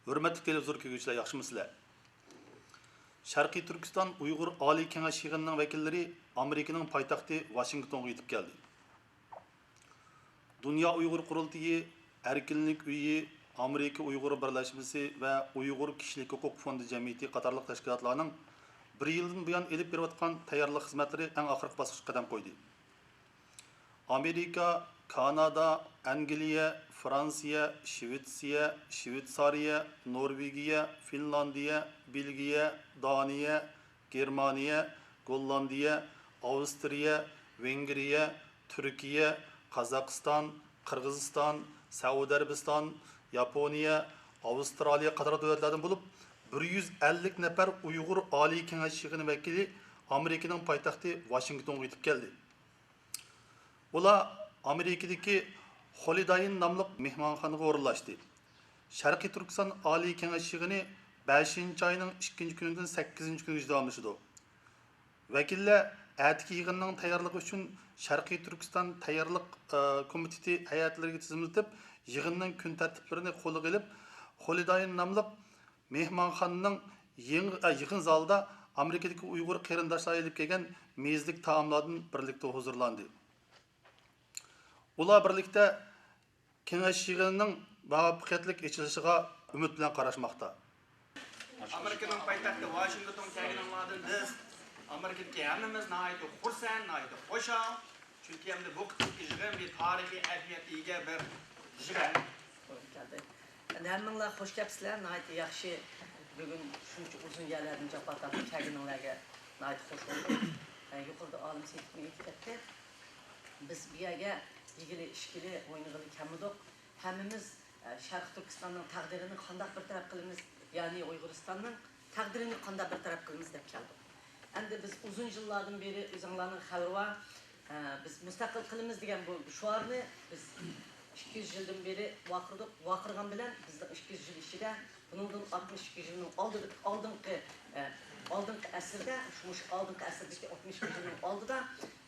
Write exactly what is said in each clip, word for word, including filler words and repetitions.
ھۆرمەتلىك تېلېۋىزور كۆرگۈچىلەر، ياخشىمۇسىلەر؟ شەرقىي تۈركىستان ئۇيغۇر ئالىي كېڭەش يىغىنىنىڭ ۋەكىللىرى ئامېرىكىنىڭ پايتەختى ۋاشىنگتونغا يېتىپ كەلدى. دۇنيا ئۇيغۇر قۇرۇلتىيى، ئەركىنلىك ئۆيى، ئامېرىكا ئۇيغۇر بىرلەشمىسى ۋە ئۇيغۇر كىشىلىك ھوقۇق فوندى جەمئىيىتى قاتارلىق تەشكىلاتلارنىڭ بىر يىلدىن بۇيان ئېلىپ بېرىۋاتقان تەييارلىق خىزمەتلىرى ئەڭ ئاخىرقى باسقۇچقا قەدەم قويدى. ئامېرىكا، كانادا، ئەنگلىيە، فرانسىيە، شىۋېتسىيە، شىۋېتسارىيە، نورۋېگىيە، فىنلاندىيە، بېلگىيە، دانىيە، گېرمانىيە، گوللاندىيە، ئاۋسترىيە، ۋېنگرىيە، تۈركىيە، قازاقىستان، قىرغىزىستان، سەئۇدى ئەرەبىستان، ياپونىيە، ئاۋسترالىيە قاتارلىق دۆلەتلەردىن بولۇپ، بىر يۈز ئەللىك نەپەر ئۇيغۇر ئالىي كېڭەش يىغىنى ۋەكىلى ئامېرىكىنىڭ پايتەختى ۋاشىنگتونغا يېتىپ كەلدى. ئۇلار ئامېرىكىدىكى خولىداين ناملىق مېھمانخانىغا ئورۇنلاشتى. شەرقىي تۈركىستان ئالىي كېڭەش يىغىنى بەشىنچى ئاينىڭ ئىككىنچى كۈنىدىن سەككىزىنچى كۈنىگىچە داۋاملىشىدۇ. ۋەكىللەر ئەتىكى يىغىننىڭ تەييارلىقى ئۈچۈن شەرقىي تۈركىستان تەييارلىق، ئە، كومىتېتى ھەيئەتلىرىگە تىزىملىتىپ، يىغىننىڭ كۈن تەرتىپلىرىنى قولىغا ئېلىپ، خولىداين ناملىق مېھمانخانىنىڭ يېڭى، ئە، يىغىن زالىدا ئامېرىكىدىكى ئۇيغۇر قېرىنداشلار ئېلىپ كەلگەن مېزىلىك تائاملاردىن بىرلىكتە ھۇزۇرلاندى. ئۇلار بىرلىكتە كېڭەش يىغىنىنىڭ مۇۋەپپەقىيەتلىك ئېچىلىشىغا ئۈمىد بىلەن قاراشماقتا. ئامېرىكىنىڭ پايتەختى ۋاشىنگتون كەلگىنىڭلاردىن بىز ئامېرىكىدىكى ھەممىمىز ناھايىتى خۇرسەن، ناھايىتى خۇشال. چۈنكى ئەمدى بۇ قېتىمقى يىغىن بىر تارىخىي ئەھمىيەتكە ئىگە بىر يىغىن. كەلدى. ئەمدى ھەممىڭلار خوش كەپسىلەر، ناھايىتى ياخشى. بۈگۈن شۇنچە ئۇزۇن يەرلەردىن جاپا تارتىپ كەلگىنىڭلارگە ناھايىتى خوش بولدۇم. ئە، يۇقىرىدا ئالىم سېيىتمۇ ئېيتىپ كەتتى. بىز بۇ يەرگە يېگىلى، ئىچكىلى، ئوينىغىلى كەلمىدۇق. ھەممىمىز، ئە، شەرقىي تۈركىستاننىڭ تەقدىرىنى قانداق بىر تەرەپ قىلىمىز، يەنى ئۇيغۇرىستاننىڭ تەقدىرىنى قانداق بىر تەرەپ قىلىمىز دەپ كەلدۇق. ئەمدى بىز ئۇزۇن يىللاردىن بېرى، ئۆزۈڭلارنىڭ خەۋىرى بار، ئە، بىز مۇستەقىل قىلىمىز دېگەن بۇ شوئارنى بىز ئىككى يۈز يىلدىن بېرى ۋارقىرىدۇق. ۋارقىرىغان بىلەن بىزنىڭ ئىككى يۈز يىل ئىچىدە بۇنىڭدىن ئاتمىش ئىككى يىلنىڭ ئالدىدا، ئالدىنقى، ئە، ئالدىنقى ئەسىردە، شۇ، مۇشۇ ئالدىنقى ئەسىردىكى ئاتمىش ئىككى يىلنىڭ ئالدىدا،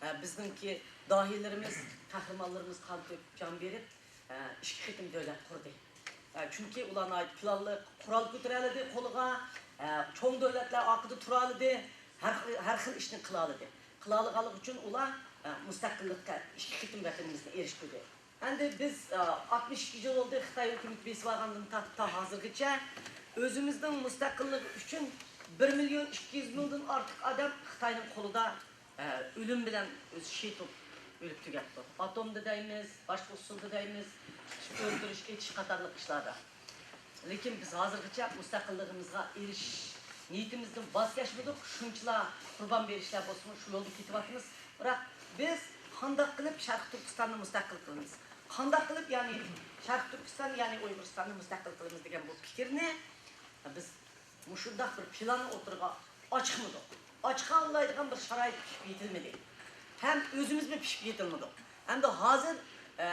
ئە، بىزنىڭكى داھىيلىرىمىز، قەھرىمانلىرىمىز قان تۆكۈپ جان بېرىپ، ئىككى قېتىم دۆلەت قۇردى. چۈنكى ئۇلار ناھايىتى پىلانلىق، قورال كۆتۈرەلىدى قولىغا، چوڭ دۆلەتلەر ئارقىدا تۇرالىدى، ھەر خىل، ھەر خىل ئىشنى قىلالىدى. قىلالىغانلىقى ئۈچۈن ئۇلار مۇستەقىللىققا ئىككى قېتىم ۋەتىنىمىزنى ئېرىشتۈردى. ئەمدى بىز ئاتمىش ئىككى يىل بولدى خىتاي ھۆكۈمىتى بېسىۋالغاندىن تارتىپ تا ھازىرغىچە ئۆزىمىزنىڭ مۇستەقىللىقى ئۈچۈن بىر مىليون ئىككى يۈز مىڭدىن ئارتۇق ئادەم خىتاينىڭ قولىدا ئە، ئۆلۈم بىلەن ئۆزى شېھىت بولۇپ ئۆلۈپ تۈگەپتۇ. ئاتومدا دەيمىز، باشقا ئۇسۇلدا دەيمىز، ئۆلتۈرۈش، ئېتىش قاتارلىق ئىشلاردا. لېكىن بىز ھازىرغىچە مۇستەقىللىقىمىزغا ئېرىشىش نىيىتىمىزدىن ۋاز كەچمىدۇق. شۇنچىلا قۇربان بېرىشلەر بولسىمۇ، شۇ يولدا كېتىۋاتىمىز. بىراق بىز قانداق قىلىپ شەرقىي تۈركىستاننى مۇستەقىل قىلىمىز؟ قانداق قىلىپ، يەنى شەرقىي تۈركىستان، يەنى ئۇيغۇرىستاننى مۇستەقىل قىلىمىز دېگەن بۇ پىكىرنى بىز مۇشۇنداق بىر پىلاننى ئوتتۇرىغا ئاچىقمىدۇق. ئاچىقالايدىغان بىر شارائىت پىشىپ يېتىلمىدى. ھەم ئۆزىمىزمۇ پىشىپ يېتىلمىدۇق. ئەمدى ھازىر، ئە،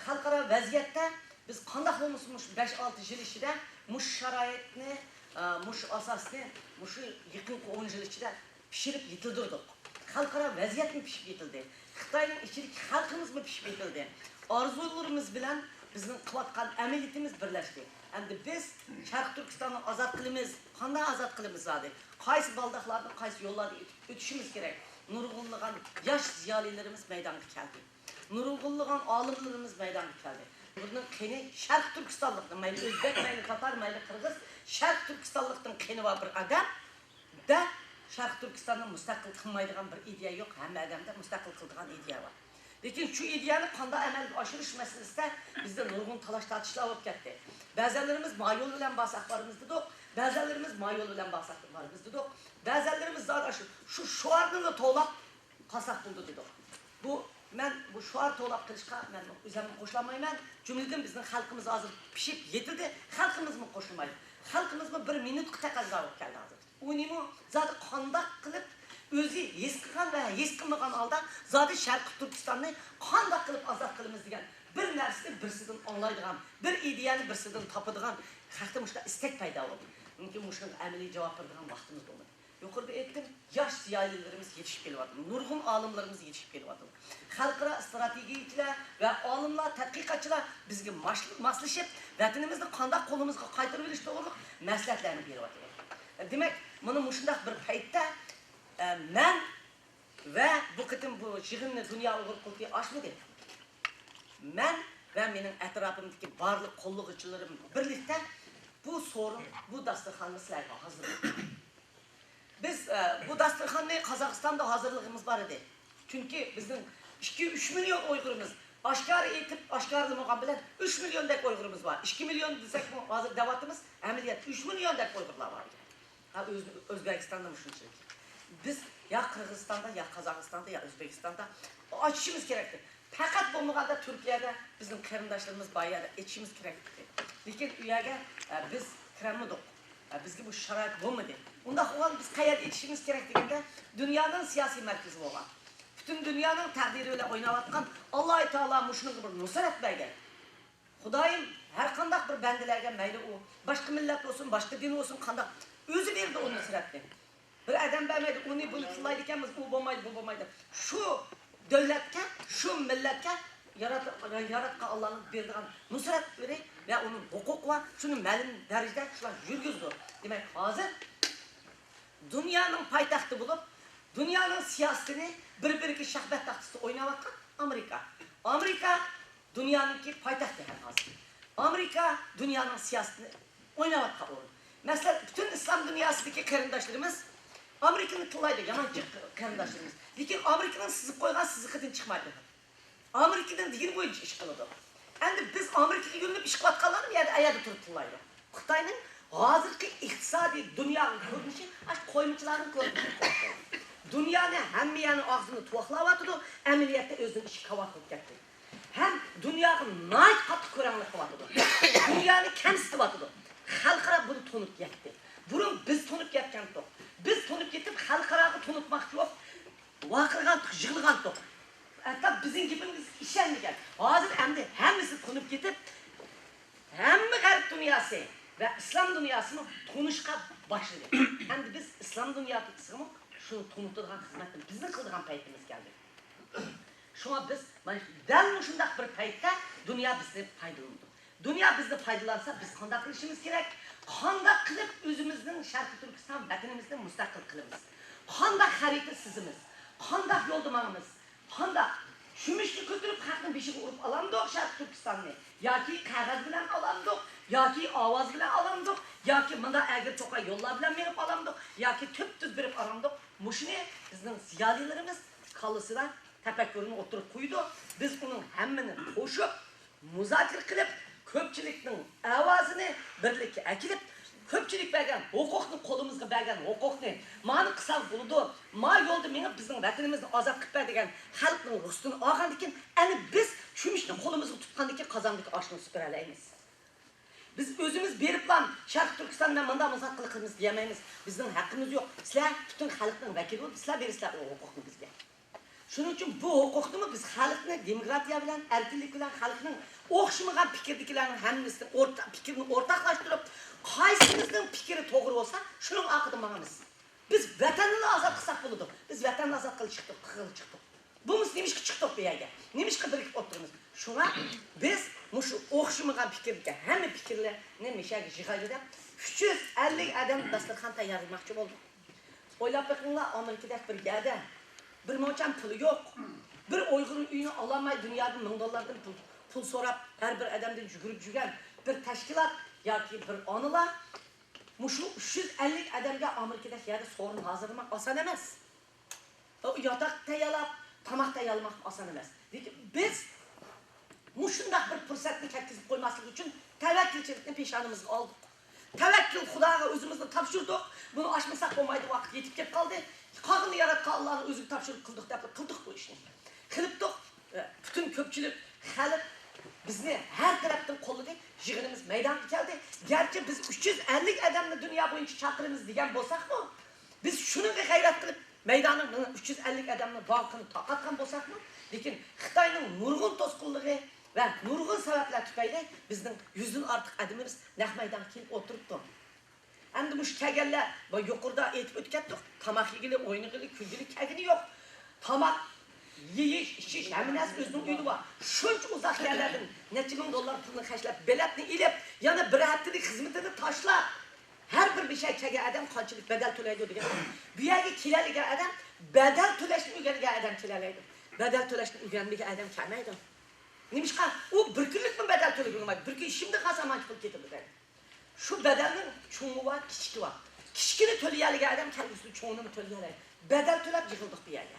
خەلقئارا ۋەزىيەتتە بىز قانداق بولمىسۇن مۇشۇ بەش ئالتە يىل ئىچىدە مۇشۇ شارائىتنى، ئە، مۇشۇ ئاساسنى مۇشۇ يېقىنقى ئون يىل ئىچىدە پىشىرىپ يېتىلدۈردۇق. خەلقئارا ۋەزىيەتمۇ پىشىپ يېتىلدى. خىتاينىڭ ئىچىدىكى خەلقىمىزمۇ پىشىپ يېتىلدى. ئارزۇلىرىمىز بىلەن بىزنىڭ قىلىۋاتقان ئەمەلىيىتىمىز بىرلەشتى. ئەمدى بىز شەرقىي تۈركىستاننى ئازاد قىلىمىز. قانداق ئازاد قىلىمىز زادى؟ قايسى بالداقلاردا، قايسى يوللاردا ئۆتۈپ ئۆتۈشىمىز كېرەك؟ نۇرغۇنلىغان ياش زىيالىيلىرىمىز مەيدانغا كەلدى. نۇرغۇنلىغان ئالىملىرىمىز مەيدانغا كەلدى. بۇنىڭ قېنى شەرقىي تۈركىستانلىقنىڭ، مەيلى ئۆزبەك، مەيلى تاتار، مەيلى قىرغىز، شەرقىي تۈركىستانلىقنىڭ قېنى بار بىر ئادەم دە شەرقىي تۈركىستاننى مۇستەقىل قىلمايدىغان بىر ئىدىيە يوق، ھەممە ئادەمدە مۇستەقىل قىلىدىغان ئىدىيە بار. لېكىن شۇ ئىدىيەنى قانداق ئەمەلگە ئاشۇرۇش مەسىلىسىدە بىزدە نۇرغۇن تالاش-تارتىشلار بولۇپ كەتتى. بەزەنلىرىمىز ما يول بىلەن بارساق بارىمىز دېدۇق، بەزەنلىرىمىز ما يول بىلەن بارساق بارىمىز دېدۇق، بەزەنلىرىمىز زادى ئاشۇ، شۇ شوئارنىلا توۋلاپ قالساق بولىدۇ دېدۇق. بۇ، مەن بۇ شوئار توۋلاپ قېلىشقا مەن ئۆزۈممۇ قوشۇلالمايمەن. جۈملىدىن بىزنىڭ خەلقىمىز ھازىر پىشىپ يېتىلدى، خەلقىمىزمۇ قوشۇلمايدۇ. خەلقىمىزمۇ بىر مىنۇتقا تەقەززا بولۇپ كەلدى ھازىر. ئۇنىمۇ زادى قانداق قىلىپ ئۆزى ھېس قىلغان ۋە ھېس قىلمىغان ھالدا زادى شەرقىي تۈركىستاننى قانداق قىلىپ ئازاد قىلىمىز دېگەن بىر نەرسىنى بىرسىدىن ئاڭلايدىغان، بىر ئىدىيەنى بىرسىدىن تاپىدىغان خەقتە مۇشۇنداق ئىستەك پەيدا بولدى. لېكىن مۇشۇنىڭغا ئەمەلىي جاۋاب بېرىدىغان ۋاقتىمىز بولمىدى. يۇقىرىدا ئېيتتىم، ياش زىيالىيلىرىمىز يېتىشىپ كېلىۋاتىدۇ، نۇرغۇن ئالىملىرىمىز يېتىشىپ كېلىۋاتىدۇ. خەلقئارا ئىستراتېگىيىچىلەر ۋە ئالىملار، تەتقىقاتچىلار بىزگە ماش-، ماسلىشىپ، ۋەتىنىمىزنى قانداق قولىمىزغا قايتۇرۇۋېلىش توغرۇلۇق مەسلىھەتلەرنى بېرىۋاتىدۇ. دېمەك، مانا مۇشۇنداق بىر پەيتتە، ئە، مەن ۋە بۇ قېتىم بۇ يىغىننى دۇنيا ئۇيغۇر قۇرۇلتىيى ئاچمىدى. مەن ۋە مېنىڭ ئەتراپىمدىكى بارلىق قوللىغۇچىلىرىم بىرلىكتە بۇ سورۇن، بۇ داستىخاننى سىلەرگە ھازىرلىدۇق. بىز، ئە، بۇ داستىخاننى قازاقىستاندا ھازىرلىغىمىز بار ئىدى. چۈنكى بىزنىڭ ئىككى، ئۈچ مىليون ئۇيغۇرىمىز، ئاشكارا ئېيتىپ، ئاشكارىلىمىغان بىلەن ئۈچ مىليوندەك ئۇيغۇرىمىز بار. ئىككى مىليون دېسەكمۇ ھازىر دەۋاتىمىز، ئەمەلىيەتتە ئۈچ مىليوندەك ئۇيغۇرلار بار. ھە، ئۆز-، ئۆزبېكىستاندا مۇشۇنچىلىك. بىز يا قىرغىزىستاندا، يا قازاقىستاندا، يا ئۆزبېكىستاندا ئاچىشىمىز كېرەكتى. پەقەت بولمىغاندا تۈركىيەدە بىزنىڭ قېرىنداشلىرىمىز بار يەردە ئېچىشىمىز كېرەك ئىدى. لېكىن ئۇ يەرگە، ئە، بىز كىرەلمىدۇق. ئە، بىزگە بۇ شارائىت بولمىدى. ئۇنداق بولغاندا بىز قەيەردە ئېچىشىمىز كېرەك دېگەندە، دۇنيانىڭ سىياسىي مەركىزى بولغان، پۈتۈن دۇنيانىڭ تەقدىرى بىلەن ئويناۋاتقان ئاللاھۇ تائالا مۇشۇنىڭغا بىر نۇسرەت بەرگەن. خۇدايىم ھەر قانداق بىر بەندىلەرگە، مەيلى ئۇ باشقا مىللەت بولسۇن، باشقا دىن بولسۇن، قانداق، ئۆزى بېرىدۇ ئۇ نۇسرەتنى. بىر ئادەم بەرمەيدۇ، ئۇنى بۇنى تىللايدىكەنمىز، ئۇ بولمايدۇ، بۇ بولمايدۇ. شۇ دۆلەتكە، شۇ مىللەتكە يارات-، ياراتقان ئاللانىڭ بېرىدىغان نۇسرەتلىرى ۋە ئۇنىڭ ھوقۇقى بار، شۇنى مەلۇم دەرىجىدە شۇلار يۈرگۈزىدۇ. دېمەك، ھازىر دۇنيانىڭ پايتەختى بولۇپ، دۇنيانىڭ سىياسىتىنى بىر-بىرىگە شاھمات تاختىسىدا ئويناۋاتقان ئامېرىكا. ئامېرىكا دۇنيانىڭكى پايتەختى ھەم ھازىر. ئامېرىكا دۇنيانىڭ سىياسىتىنى ئويناۋاتقان ئورۇن. مەسىلەن، پۈتۈن ئىسلام دۇنياسىدىكى قېرىنداشلىرىمىز ئامېرىكىنى تىللايدۇ، يامان جىق قېرىنداشلىرىمىز. لېكىن ئامېرىكىنىڭ سىزىپ قويغان سىزىقىدىن چىقمايدۇ. ئامېرىكىنىڭ دېگىنى بويىچە ئىش قىلىدۇ. ئەمدى بىز ئامېرىكىغا يۆلىنىپ ئىش قىلىۋاتقانلارمۇ يەنە ئەيەردە تۇرۇپ تىللايدۇ. خىتاينىڭ ھازىرقى ئىقتىسادىي دۇنياغا كۆرۈنۈشى ئاشۇ قويمىچىلارنىڭ كۆرۈنۈشىگە ئوخشايدۇ. دۇنيانى ھەممە يەرنى ئاغزىنى تۇۋاقلاۋاتىدۇ، ئەمەلىيەتتە ئۆزىنىڭ ئىشى كاۋاپ بولۇپ كەتتى. ھەم دۇنياغا ناھايىتى قاتتىق كۆرەڭلىك قىلىۋاتىدۇ. دۇنيانى كەمسىتىۋاتىدۇ. خەلقئارا بۇنى تونۇپ يەتتى. بۇرۇن بىز تونۇپ يەتكەنتۇق. بىز تونۇپ يېتىپ خەلقئاراغا تونۇتماقچى بولۇپ ۋارقىرىغانتۇق، يىغلىغانتۇق. ھەتتا بىزنىڭ گېپىمىزگە ئىشەنمىگەن. ھازىر ئەمدى ھەممىسى تونۇپ يېتىپ، ھەممە غەرب دۇنياسى ۋە ئىسلام دۇنياسىمۇ تونۇشقا باشلىدى. ئەمدى بىز ئىسلام دۇنياسىغىمۇ شۇنى تونۇتىدىغان خىزمەتنى بىزنىڭ قىلىدىغان پەيتىمىز كەلدى. شۇڭا بىز مانا دەل مۇشۇنداق بىر پەيتتە دۇنيا بىزنى پايدىلىنىدۇ. دۇنيا بىزنى پايدىلانسا، بىز قانداق قىلىشىمىز كېرەك؟ قانداق قىلىپ ئۆزىمىزنىڭ شەرقىي تۈركىستان ۋەتىنىمىزنى مۇستەقىل قىلىمىز؟ قانداق خەرىتە سىزىمىز؟ قانداق يولدا ماڭىمىز؟ قانداق؟ چۆمۈچنى كۆتۈرۈپ خەقنىڭ بېشىغا ئۇرۇپ ئالامدۇق شەرقىي تۈركىستاننى؟ ياكى قەغەز بىلەن ئالامدۇق؟ ياكى ئاۋاز بىلەن ئالامدۇق؟ ياكى مۇنداق ئەگرى توقاي يوللار بىلەن مېڭىپ ئالامدۇق؟ ياكى تۈپتۈز بېرىپ ئالامدۇق؟ مۇشۇنى بىزنىڭ زىيالىيلىرىمىز كاللىسىدا تەپەككۇرىنى ئوتتۇرىغا قويىدۇ. بىز ئۇنىڭ ھەممىنى قوشۇپ، مۇزاكىرە قىلىپ، كۆپچىلىكنىڭ ئاۋازىنى بىرلىككە ئەكېلىپ، كۆپچىلىك بەرگەن ھوقۇقنى، قولىمىزغا بەرگەن ھوقۇقنى، مانا قىلساڭ بولىدۇ، ما يولدا مېڭىپ بىزنىڭ ۋەتىنىمىزنى ئازاد قىلىپ بەر دېگەن خەلقنىڭ رۇخسىتىنى ئالغاندىن كېيىن، ئەنە بىز چۆمۈچنى قولىمىزغا تۇتقاندىن كېيىن قازاندىكى ئاشنى سۈپۈرەلەيمىز. بىز ئۆزىمىز بېرىپلا شەرقىي تۈركىستان بىلەن مۇنداق مۇزاكىرە قىلىمىز دېيەلمەيمىز. بىزنىڭ ھەققىمىز يوق. سىلەر پۈتۈن خەلقنىڭ ۋەكىلى بولۇپ، سىلەر بېرىسىلەر ئۇ ھوقۇقنى بىزگە. شۇنىڭ ئۈچۈن بۇ ھوقۇقنىمۇ بىز خەلقنى دېموكراتىيە بىلەن، ئەركىنلىك بىلەن خەلقنىڭ ئوخشىمىغان پىكىردىكىلەرنىڭ ھەممىسىنى ئورتاق، پىكىرنى ئورتاقلاشتۇرۇپ، قايسىمىزنىڭ پىكرى توغرا بولسا، شۇنىڭ ئارقىدىن ماڭىمىز. بىز ۋەتەننىلا ئازاد قىلساق بولىدۇ. بىز ۋەتەننى ئازاد قىلىپ چىقتۇق، قىلغىلى چىقتۇق. بولمىسا نېمىشقا چىقتۇق بۇ يەرگە؟ نېمىشقا بىرىكىپ ئولتۇرىمىز؟ شۇڭا بىز مۇشۇ ئوخشىمىغان پىكىردىكى ھەممە پىكىرلەرنى مۇشۇ يەرگە يىغايلى دەپ، ئۈچ يۈز ئەللىك ئادەم داستىخان تەييارلىماقچى بولدۇق. ئويلاپ بېقىڭلار، ئامېرىكىدەك بىر يەردە بىر موچەن پۇلى يوق، بىر ئۇيغۇر ئۆيىنى ئالالماي، دۇنيادىن مىڭ دوللاردىن پۇل، پۇل سوراپ، ھەر بىر ئادەمدىن يۈگۈرۈپ يۈرگەن بىر تەشكىلات ياكى بىر ئانىلار مۇشۇ ئۈچ يۈز ئەللىك ئادەمگە ئامېرىكىدەك يەردە سورۇن ھازىرلىماق ئاسان ئەمەس. ياتاق تەييارلاپ، تاماق تەييارلىماق ئاسان ئەمەس. لېكىن بىز مۇشۇنداق بىر پۇرسەتنى كەتكۈزۈپ قويماسلىق ئۈچۈن تەۋەككۈلچىلىكنى پېشانىمىزغا ئالدۇق. تەۋەككۈل خۇداغا ئۆزىمىزنى تاپشۇردۇق. بۇنى ئاچمىساق بولمايدۇ، ۋاقىت يېتىپ كېلىپ قالدى. قالغىنىنى ياراتقان ئاللانىڭ ئۆزىگە تاپشۇرۇپ قىلدۇق دەپ قىلدۇق بۇ ئىشنى. قىلىپتۇق. پۈتۈن كۆپچىلىك خەلق بىزنى ھەر تەرەپتىن قوللىدى. يىغىنىمىز مەيدانغا كەلدى. گەرچە بىز ئۈچ يۈز ئەللىك ئادەمنى دۇنيا بويىچە چاقىرىمىز دېگەن بولساقمۇ، بىز شۇنىڭغا غەيرەت قىلىپ، مەيداننىڭ ئۈچ يۈز ئەللىك ئادەمنىڭ بارلىقىنى تارقاتقان بولساقمۇ، لېكىن خىتاينىڭ نۇرغۇن توسقۇنلىرى ۋە نۇرغۇن سەۋەبلەر تۈپەيلى بىزنىڭ يۈزدىن ئارتۇق ئادىمىمىز نەق مەيدانغا كېلىپ ئولتۇرۇپتۇ. ئەمدى مۇشۇ كەلگەنلەر، بۇ يۇقىرىدا ئېيتىپ ئۆتۈپ كەتتۇق، تاماق يېگىلى، ئوينىغىلى، كۈلگىلى كەلگىنى يوق. تاماق يېيىش، ئىچىش، ھەممە نەرسە ئۆزىنىڭ ئۆيىدە بار. شۇنچە ئۇزاق يەرلەردىن نەچچە مىڭ دوللار پۇلنى خەجلەپ، بېلەتنى ئېلىپ، يەنە بىر ھەپتىلىك خىزمىتىنى تاشلاپ، ھەر بىر مۇشۇ يەرگە كەلگەن ئادەم قانچىلىك بەدەل تۆلەيدۇ دېگەن. بۇ يەرگە كېلەلىگەن ئادەم، بەدەل تۆلەشنى ئۆگەنگەن ئادەم كېلەلەيدۇ. بەدەل تۆلەشنى ئۆگەنمىگەن ئادەم كەلمەيدۇ. نېمىشقا؟ ئۇ بىر كۈنلۈكمۇ بەدەل تۆلىگىلى بولمايدۇ. بىر كۈن ئىشىمدىن قالسام ئانچە پۇل كېتىدۇ دەيدۇ. شۇ بەدەلنىڭ چوڭى بار، كىچىكى بار. كىچىكىنى تۆلىيەلىگەن ئادەم كەلگۈسىدە چوڭىنىمۇ تۆلىيەلەيدۇ. بەدەل تۆلەپ يىغىلدۇق بۇ يەرگە.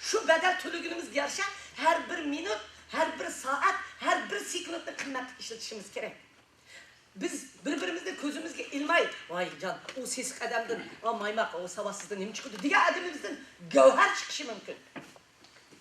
شۇ بەدەل تۆلىگىنىمىزگە يارىشا ھەر بىر مىنۇت، ھەر بىر سائەت، ھەر بىر سېكۇنتنى قىممەتلىك ئىشلىتىشىمىز كېرەك. بىز بىر-بىرىمىزنى كۆزىمىزگە ئىلماي، ۋاي جان، ئۇ سېسىق ئادەمدىن، ئا، مايماق، ئۇ ساۋاتسىزدىن نېمە چىقىدۇ دېگەن ئادىمىمىزدىن گەۋھەر چىقىشى مۇمكىن.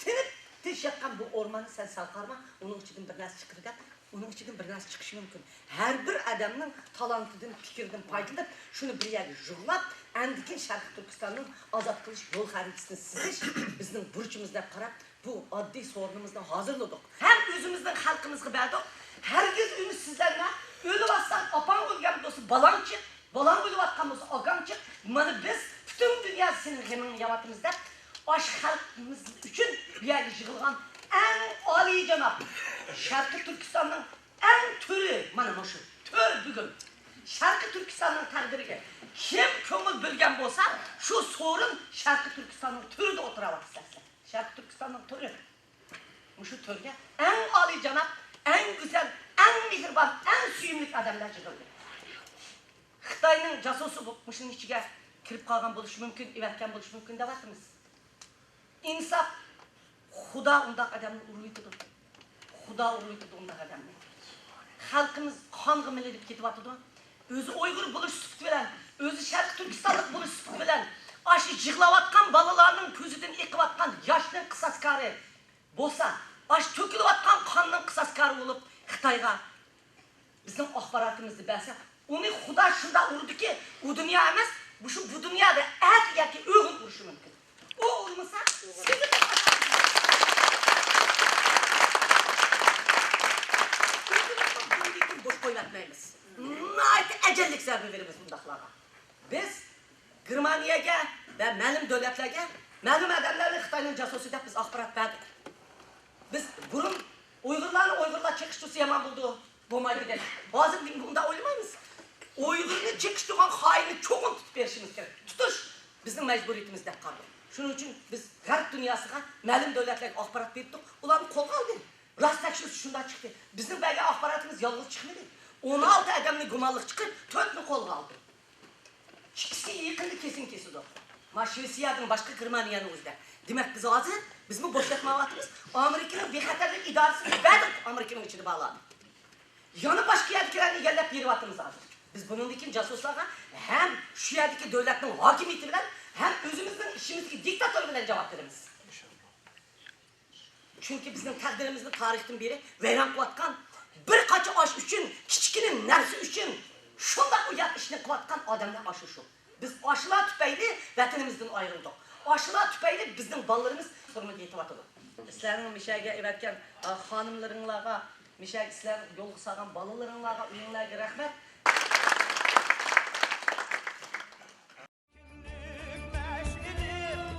تىنىپ تىنچ ياتقان بۇ ئورماننى سەن سەل قارىما، ئۇنىڭ ئىچىدىن بىر نەرسە چىقىدۇ دەپ، ئۇنىڭ ئىچىدىن بىر نەرسە چىقىشى مۇمكىن. ھەر بىر ئادەمنىڭ تالانتىدىن، پىكرىدىن پايدىلىنىپ، شۇنى بىر يەرگە يىغلاپ، ئەندىكىن شەرقىي تۈركىستاننىڭ ئازاد قىلىش يول خەرىتىسىنى سىزىش بىزنىڭ بۇرچىمىز دەپ قاراپ، بۇ ئاددىي سورۇنىمىزنى ھازىرلىدۇق. ھەم ئۆزىمىزنىڭ خەلقىمىزغا بەردۇق. ھەرگىز ئۈمىدسىزلەنمە. ئۆلۈۋاتساڭ، ئاپاڭ ئۆلگەن بولسا بالاڭ چىق، بالاڭ ئۆلۈۋاتقان بولسا ئاكاڭ چىق. مانا بىز پۈتۈن دۇنيا سېنىڭ غېمىڭنى يەۋاتىمىز دەپ، ئاشۇ خەلقىمىز ئۈچۈن بۇ يەرگە يىغىلغان ئەڭ ئالىيجاناب شەرقىي تۈركىستاننىڭ ئەڭ تۆرى، مانا مۇشۇ تۆر بۈگۈن. شەرقىي تۈركىستاننىڭ تەقدىرىگە كىم كۆڭۈل بۆلگەن بولسا، شۇ سورۇن شەرقىي تۈركىستاننىڭ تۆرىدە ئولتۇراۋاتىسىلەر. شەرقىي تۈركىستاننىڭ تۆرى. مۇشۇ تۆرگە ئەڭ ئالىيجاناب، ئەڭ گۈزەل، ئەڭ مېھرىبان، ئەڭ سۆيۈملۈك ئادەملەر يىغىلدى. خىتاينىڭ جاسۇسى بولۇپ مۇشۇنىڭ ئىچىگە كىرىپ قالغان بولۇشى مۇمكىن، ئېۋەتكەن بولۇشى مۇمكىن دەۋاتىمىز. ئىنساپ، خۇدا ئۇنداق ئادەمنى ئۇرۇۋېتىدۇ. خۇدا ئۇرۇۋېتىدۇ ئۇنداق ئادەمنى. خەلقىمىز قانغا مىلىنىپ كېتىۋاتىدۇ. ئۆزى ئۇيغۇر بولۇش سۈپىتى بىلەن، ئۆزى شەرقىي تۈركىستانلىق بولۇش سۈپىتى بىلەن، ئاشۇ يىغلاۋاتقان بالىلارنىڭ كۆزىدىن ئېقىۋاتقان ياشنىڭ قىساسكارى بولسا، ئاشۇ تۆكۈلۈۋاتقان قاننىڭ قىساسكارى بولۇپ، خىتايغا بىزنىڭ ئاخباراتىمىزنى بەرسە، ئۇنى خۇدا شۇنداق ئۇرىدۇكى، ئۇ دۇنيا ئەمەس، مۇشۇ بۇ دۇنيادا ئەتە ياكى ئۆگۈن ئۇرۇشى مۇمكىن. ئۇ ئۇرمىسا، سىزنى بۇندىن كېيىن بوش قويۇۋەتمەيمىز. ناھايىتى ئەجەللىك زەربە بېرىمىز بۇنداقلارغا. بىز گېرمانىيەگە ۋە مەلۇم دۆلەتلەرگە مەلۇم ئادەملەرنى خىتاينىڭ جاسۇسى دەپ بىز ئاخبارات بەردۇق. بىز بۇرۇن ئۇيغۇرلارنى ئۇيغۇرلار چېقىشتۇرسا يامان بولىدۇ، بولمايدۇ دەپ. ھازىر نېمىگە ئۇنداق ئويلىمايمىز؟ ئۇيغۇرنى چېقىشتۇرغان خائىننى چوقۇم تۇتۇپ بېرىشىمىز كېرەك. تۇتۇش بىزنىڭ مەجبۇرىيىتىمىز دەپ قالدى. شۇنىڭ ئۈچۈن بىز غەرب دۇنياسىغا، مەلۇم دۆلەتلەرگە ئاخبارات بېرىپتۇق، ئۇلارمۇ قولغا ئالدى. راست تەكشۈرسە شۇنداق چىقتى. بىزنىڭ بەرگەن ئاخباراتىمىز يالغۇز چىقمىدى. ئون ئالتە ئادەمنى گۇمانلىق چىقىپ، تۆتنى قولغا ئالدى. ئىككىسى يېقىندا كېسىنى كېسىدۇ. ما شىۋېتسىيەدىن باشقا گېرمانىيەنىڭ ئۆزىدە. دېمەك، بىز ھازىر، بىزمۇ بوش ياتمايۋاتىمىز. ئامېرىكىنىڭ بىخەتەرلىك ئىدارىسىنى بەردۇق ئامېرىكىنىڭ ئىچىدە بارلارنى. يەنە باشقا يەردىكىلەرنى ئىگىلەپ بېرىۋاتىمىز ھازىر. بىز بۇنىڭدىن كېيىن جاسۇسلارغا ھەم شۇ يەردىكى دۆلەتنىڭ ھاكىمىيىتى بىلەن ھەم ئۆزىمىزنىڭ ئىچىمىزدىكى دىكتاتور بىلەن جاۋاب بېرىمىز. چۈنكى بىزنىڭ تەقدىرىمىزنى تارىختىن بېرى ۋەيران قىلىۋاتقان، بىر قاچا ئاش ئۈچۈن، كىچىككىنە نەرسە ئۈچۈن شۇنداق ئۇيات ئىشنى قىلىۋاتقان ئادەملەر ئاشۇ شۇ. بىز ئاشۇلار تۈپەيلى ۋەتىنىمىزدىن ئايرىلدۇق. ئاشۇلار تۈپەيلى بىزنىڭ بالىلىرىمىز تۈرمىدە يېتىۋاتىدۇ. سىلەرنىڭ مىشەگە ئەۋەتكەن، ئا، خانىملىرىڭلارغا، مىشەگە سىلەر يولغا سالغان بالىلىرىڭلارغا، ئۆيۈڭلارغا رەھمەت. كىملىك مەشئىلى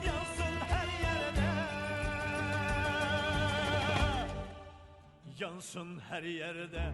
يانسۇن ھەر يەردە. يانسۇن ھەر يەردە.